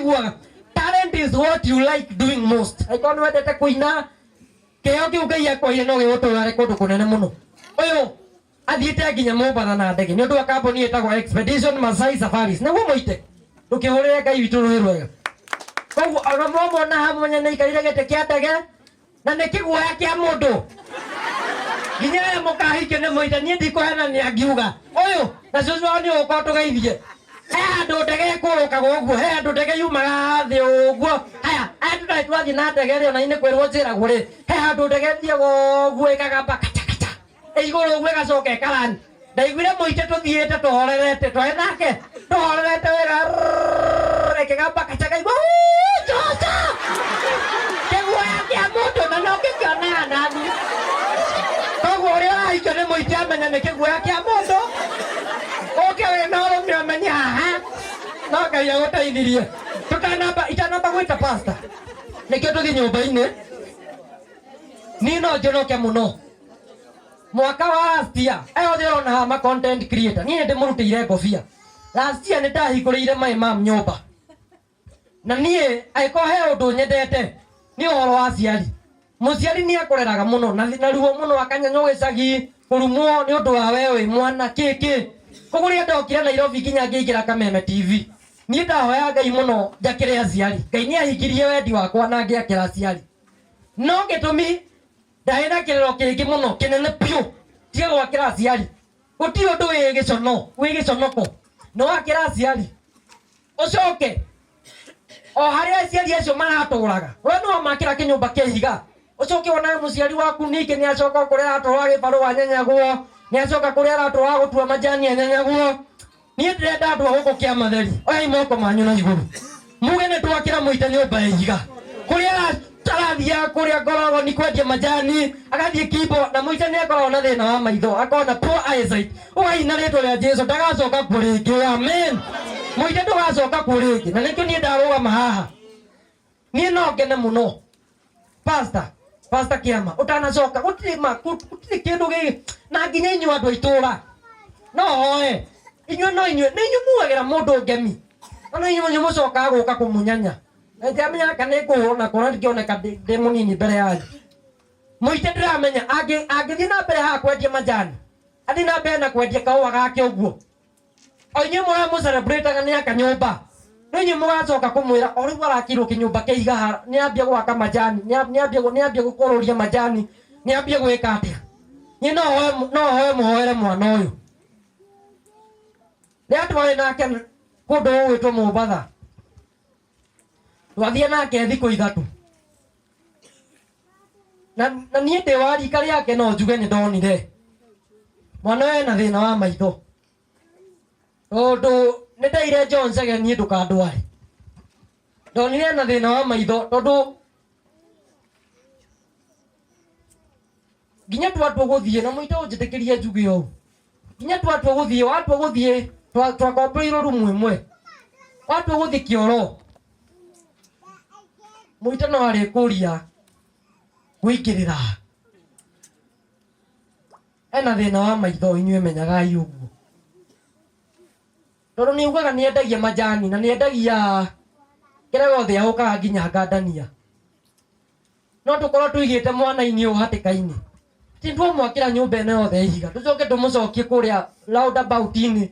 Ũiguaga talent is what you like doing most. Angĩkorwo nĩ wendete kũina, kĩheo kĩu Ngai akwaire no gĩgũtware kũndũ kũnene mũno. Ũyũ athiĩte nginya Mombatha na ndege nĩ ũndũ wa kambuni ĩtagwo Expedition Masai Safaris. Nĩguo mũite ndũkĩhũrĩre Ngai witũ rũhĩ rwega. Koguo ona mwamwona haha mũmenye nĩ aikarĩire gĩtĩ kĩa ndege na nĩ kĩguoya kĩa mũndũ. Nginya aya mũkahikio nĩ mũite, niĩ ndikũhenania ngiuga ũyũ na cũcũ wao nĩ ũgũkorwo tũgeithie. He handũ ndege ĩkũrũkaga ũguo, he handũ ndege yumaga thĩ ũguo. Haya, aya tũtarĩ twathiĩ na ndege rĩ, ona niĩ nĩ kwĩrwo njĩragwo rĩ, he handũ ndege ĩthiaga ũguo ĩkagamba kacha kacha ĩ igũrũ ũguo ĩgacoka ĩkarani. Ndaiguire mũite tũthiĩte tũhorerete, twarĩ nake tũhorerete wega, rrrr, ĩkĩgamba kacha ngaigua "Uu, coco!" Kĩguoya kĩa mũndũ na no kĩkĩonaga na thiĩ. Koguo ũrĩa ũrahikio nĩ mũite amenya nĩ kĩguoya kĩa mũndũ, ũke wĩna ũrũme ũmenye haha no Ngai agũteithirie. Tũtanamba itanamba gwĩta pastor, nĩkĩo tũthiĩ nyũmba-inĩ. Niĩ no njonoke mũno mwaka wa last year, aya othe ũrona haha ma content creator, niĩ nĩ ndĩmũrutĩire ngobia. Last year nĩ ndahingũrĩire my mom nyũmba, na niĩ angĩkorwo he ũndũ nyendete nĩ ũhoro wa aciari. Mũciari nĩ akũreraga mũno na ruo mũno, akanyanywo gĩcagi, kũrumwo nĩ ũndũ wa we wĩ mwana kĩkĩ. Koguo rĩrĩa ndokire Nairobi nginya ngĩingĩra Kameme TV, niĩ ndahoya Ngai mũno njakĩre aciari. Ngai nĩ ahingirie wendi wakwa na ngĩakĩra aciari. No gĩtũmi ndarĩ na kĩrĩro kĩngĩ mũno kĩnene biũ tiga gwakĩra aciari. Gũtirĩ ũndũ wĩ gĩcono, wĩ gĩconoko nĩ wakĩra aciari, ũcoke o harĩa aciari acio maratũraga, we nĩ wamakĩra kĩnyũmba kĩa ihiga, ũcoke wonage mũciari waku ningĩ nĩ acoka kũrĩa aratũraga gĩbarũa anyanyagwo, nĩ acoka kũrĩa aratũraga gũtua majani anyanyagwo. Niĩ ndĩrenda andũ a gũkũ kĩa matheri, oyai moko manyu na igũrũ muge nĩ twakĩra mũite nyũmba ya ihiga. Kũrĩa arathiaga kũrĩa ngorogoni kwendia majani, agathiĩ kimbo, na mũite nĩ akoragwo na thĩna wa maitho, akoragwo na poor eyesight. Ugai na rĩtwa rĩa Jesu ndagacoka kuo rĩngĩ. Amen. Mũite ndũgacoka kuo rĩngĩ. Na nĩkĩo niĩ ndarũgama haha, niĩ no ngene mũno. Pastor, Pastor Kĩama, ũtanacoka gũtirĩ ma gũtirĩ kĩndũ gĩ na nginya inyuĩ andũ a itũũra no hoe inyuĩ, no inyuĩ nĩ inyuĩ mugagĩra mũndũ ngemi, na no inyuĩ mũcokaga gũka kũmunyanya. Na ndiramenya kana nĩ ngũhũrwo na kuona ndingĩoneka ndĩ mũnini mbere yanyu. Mũite ndĩramenya angĩthiĩ na mbere haha kwendia majani, athiĩ na mbere na kwendia kahũa gake ũguo, o inyuĩ mũramũcelebrataga nĩ aka nyũmba, no inyuĩ mũgacoka kũmwĩra o rĩu arakirwo kĩnyũmba kĩa ihiga haha, nĩ ambia gwaka majani, nĩ ambia gũkũrũria majani, nĩ ambia gwĩka atĩa. Niĩ no hoe, no hoe mũhoere mwana ũyũ. Rĩrĩa twarĩ nake kũndũ gũgwĩtwo Mombatha, twathiĩ nake thikũ 3, na niĩ ndĩ wa rika rĩake, no njuge nĩ ndonire mwana ũyũ ena thĩna wa maitho, tondũ nĩ ndeire John Chege niĩ ndũkandware. Ndonire ena thĩna wa maitho, tondũ nginya twatua gũthiĩ na mũite ũnjĩtĩkĩrie njuge ũũ, nginya twatua gũthiĩ, watua gũthiĩ, twakomboirwo rumu ĩmwe, watua gũthiĩ kĩoro, mũite no arĩkũria gũingĩrĩra. Ena thĩna wa maitho, inyuĩ menyagai ũguo, tondũ nĩ ugaga nĩ endagia majani na nĩ endagia kĩrĩa gĩothe ahũkaga nginya ngandania. No tũkorwo tũigĩte mwana-inĩ ũyũ hatĩka-inĩ, ti twamwakĩra nyũmba ĩno yothe ya ihiga, tũcoke tũmũcokie kũrĩa roundabout-inĩ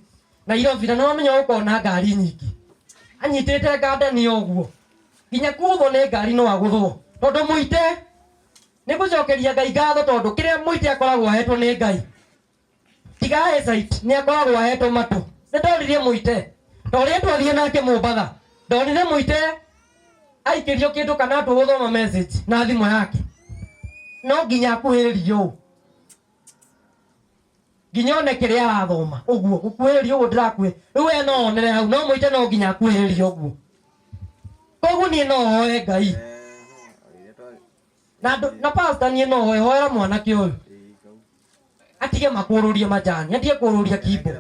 Nairobi, na nĩwamenya gũkorwo na ngari nyingĩ, anyitĩte ngandania ũguo, nginya kũgũthwo nĩ ngari no agũthwo. Tondũ mũite nĩ gũcokeria Ngai ngatho, tondũ kĩrĩa mũite akoragwo ahetwo nĩ Ngai tiga eyesight, nĩ akoragwo ahetwo matũ. Nĩ ndoririe mũite ta ũrĩa twathiĩ nake Mombatha, ndonire mũite aikĩrio kĩndũ kana atwo gũthoma message na thimũ yake, no nginya akuhĩrĩrie ũũ nginya one kĩrĩa arathoma ũguo. Gũkuhĩrĩria ũguo ndĩrakuhĩ rĩu, we no onere hau, no mũite no nginya akuhĩrĩrie ũguo. Koguo niĩ no hoe Ngai na na pastor, niĩ no hoe, hoera mwanake ũyũ atige makũrũrie majani, atige kũrũria kimbo,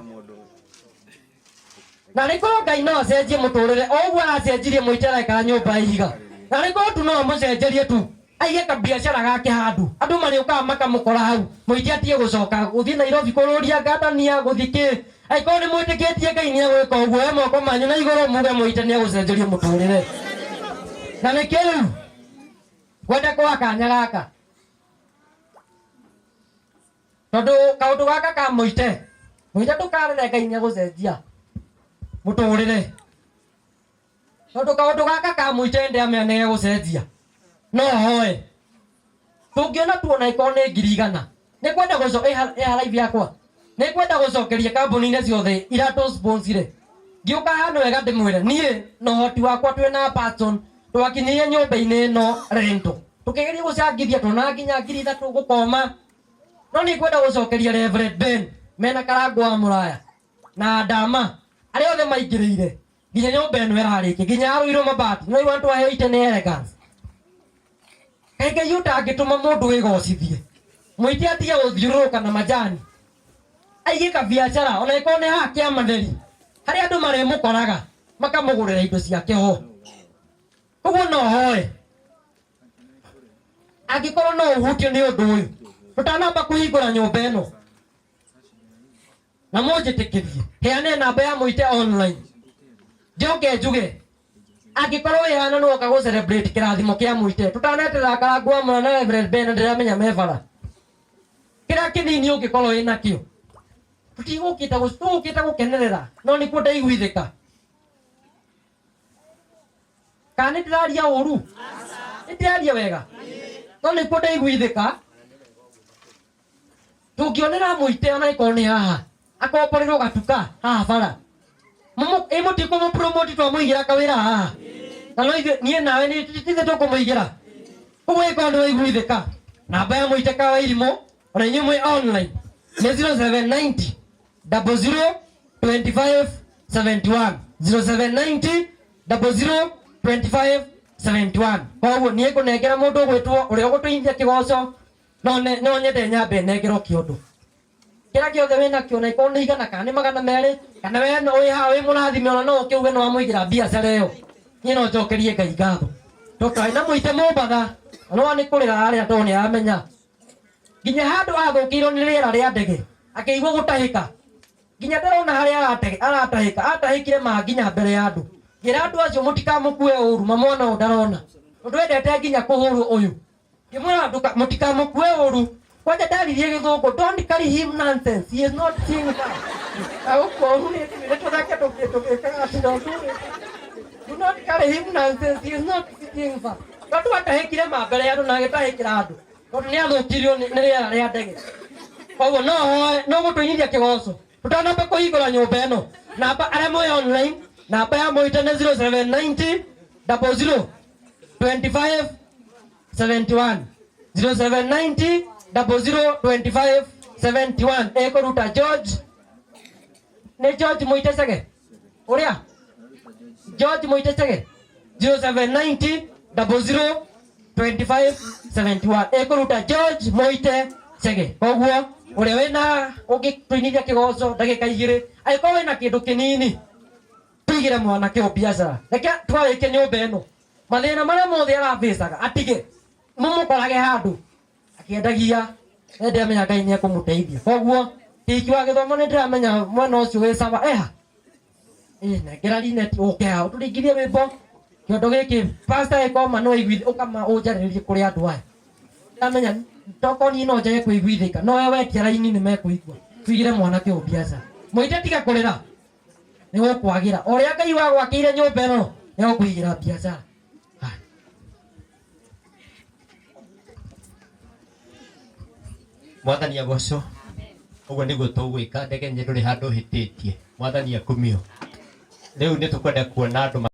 na rĩkorwo Ngai no acenjie mũtũrĩre o ũguo aracenjirie mũite araikara nyũmba ya ihiga, na rĩkorwo tu no amũcenjerie tu aige kabiacara gake handũ andũ marĩũkaga makamũkora hau, mũingĩ atige gũcoka gũthiĩ Nairobi kũrũria ngandania gũthiĩ kĩ. Angĩkorwo nĩ mwĩtĩkĩtie Ngai nĩ egwĩka ũguo, oya moko manyu na igũrũ muge mũite nĩ egũcenjerio mũtũrĩre. Na nĩkĩo rĩu ngwenda kũha kanya gaka, tondũ kaũndũ gaka ka mũite mũite ndũkarere, Ngai nĩ egũcenjia mũtũrĩre, tondũ kaũndũ gaka ka mũite ndĩramenya nĩ egũcenjia. No hoe tũngĩona tuona ĩkorwo nĩ 100,000, nĩ kwenda gũco ĩha live yakwa, nĩ kwenda gũcokeria kambuni-inĩ ciothe iratũ-sponsire. Ngĩũka hano wega ndĩmwĩre niĩ na ũhoti wakwa twĩna person twakinyĩire nyũmba-inĩ ĩno rento, tũkĩgeria gũcangithia tuona nginya 3,000 gũkoma. No nĩ kwenda gũcokeria Reverend Ben mena Karango wa Mũraya na Ndama, arĩa othe maingĩrĩire nginya nyũmba ĩno ĩrarĩkia, nginya yarũirwo mabati. No iwa twaheo ite nĩ elegance. Kaĩ Ngai ũtangĩtũma mũndũ wĩgocithie, mũite atige gũthiũrũrũka na majani, aige kabiacara ona ĩkorwo nĩ haha kĩamatheri, harĩa andũ marĩmũkoraga makamũgũrĩra indo ciake ho. Koguo no hoe angĩkorwo no ũhutio nĩ ũndũ ũyũ, tũtanamba kũhingũra nyũmba ĩno, na mũnjĩtĩkĩrie heane namba ya mũite online, njoke njuge angĩkorwo wĩ hana nĩ woka gũ celebrate kĩrathimo kĩa mũite, tũtaneterera Karangu wa Mũraya na Reverend Ben, ndĩramenya me bara, kĩrĩa kĩnini ũngĩkorwo wĩ nakĩo, tũtigũkĩte tũgũkĩte gũkenerera, no nĩkuo ndaiguithĩka. Kana nĩ ndĩraria ũru? Nĩ ndĩraria wega, no nĩkuo ndaiguithĩka. Tũngĩonera mũite ona ĩkorwo nĩ haha akomborerwo gatuka haha bara, ĩ mũtikũmũ-promote twamũigĩra kawĩra haha, na no ithuĩ niĩ nawe nĩ tithe tũkũmũigĩra. Koguo ĩkorwo nĩ waiguithĩka, namba ya mũite kawa irimũ ona inyuĩ mwĩ online nĩ 0790 00 25 71, 0790 00 25 71. Koguo niĩ ngũnengera mũndũ ũgwĩtwo ũrĩa ũgũtũinithia kĩgoco, no nyende nyambe nengerwo kĩũndũ kĩrĩa gĩothe wĩnakĩo, na ikorwo nĩ 100 kana nĩ 200, kana we no wĩ haha wĩ mũrathime, ona no ũkĩuge nĩ wamũigĩra biacara ĩyo. Niĩ no njokerie Ngai ngatho tondũ twarĩ na mũite Mombatha, no nĩ kũrĩra arĩa tondũ nĩ aramenya nginya handũ athũkĩirwo nĩ rĩera rĩa ndege, akĩigua gũtahĩka nginya ndarona harĩa aratahĩka, atahĩkire ma nginya mbere ya andũ. Ngĩra andũ acio mũtikamũkue ũru, mamwana ũyũ ndarona tondũ endete nginya kũhũrwo ũyũ. Ngĩmwĩra mũtikamũkue ũru, kwanja ndaririe gĩthũngũ, "Don't carry him nonsense, he is not seeing far." Agũkua ũru nĩ tũthake tũgĩkaga atĩ don't do it. Do not carry him nonsense, he is not seeing far. Tondũ atahĩkire ma mbere ya andũ na agĩtahĩkĩra andũ tondũ nĩ athũkirio nĩ rĩera rĩa ndege. Koguo no hoe no gũtũinithia kĩgoco tũtanamba kũhingũra nyũmba ĩno. Namba arĩa mwĩ online, namba ya mũite nĩ 0790 00 25 71, 0790 00 25 71. Ĩkũruta George, nĩ George Mũite Chege, ũrĩa George Mũite Chege, 0790 00 25 71, ĩkũruta George Mũite Chege. Koguo ũrĩa wĩna ũngĩtũinithia kĩgoco ndagĩka 2, angĩkorwo wĩna kĩndũ kĩnini tũigĩre mwanake ũyũ biacara, reke twarĩkie nyũmba ĩno, mathĩna marĩa mothe arabĩcaga atige, mũmũkorage handũ akĩendagia, nĩ ndĩramenya Ngai nĩ ekũmũteithia. Koguo kĩhiki wa gĩthomo nĩ ndĩramenya mwena ũcio wĩ sawa. Eha ĩ nengera Linet ũke haha ũtũringithie rwĩmbo kĩondo gĩkĩ. Pastor ĩkoma no iguithie ũkama ũnjarĩrĩrie kũrĩ andũ aya, ndĩramenya toko niĩ no njage kũiguithĩka, no we wetia raini nĩ mekũigua. Tũigĩre mwanake ũyũ biacara. Mũite tiga kũrĩra, nĩ gũkwagĩra o ũrĩa Ngai wagwakĩire nyũmba ĩno, nĩ gũkũigĩra biacara. Haya. Mwathani agocwo. Ũguo nĩguo tũgwĩka. Ndege ndũrĩ handũ ũhĩtĩtie. Mwathani akumio. Rĩu nĩ tũkwenda kuona andũ.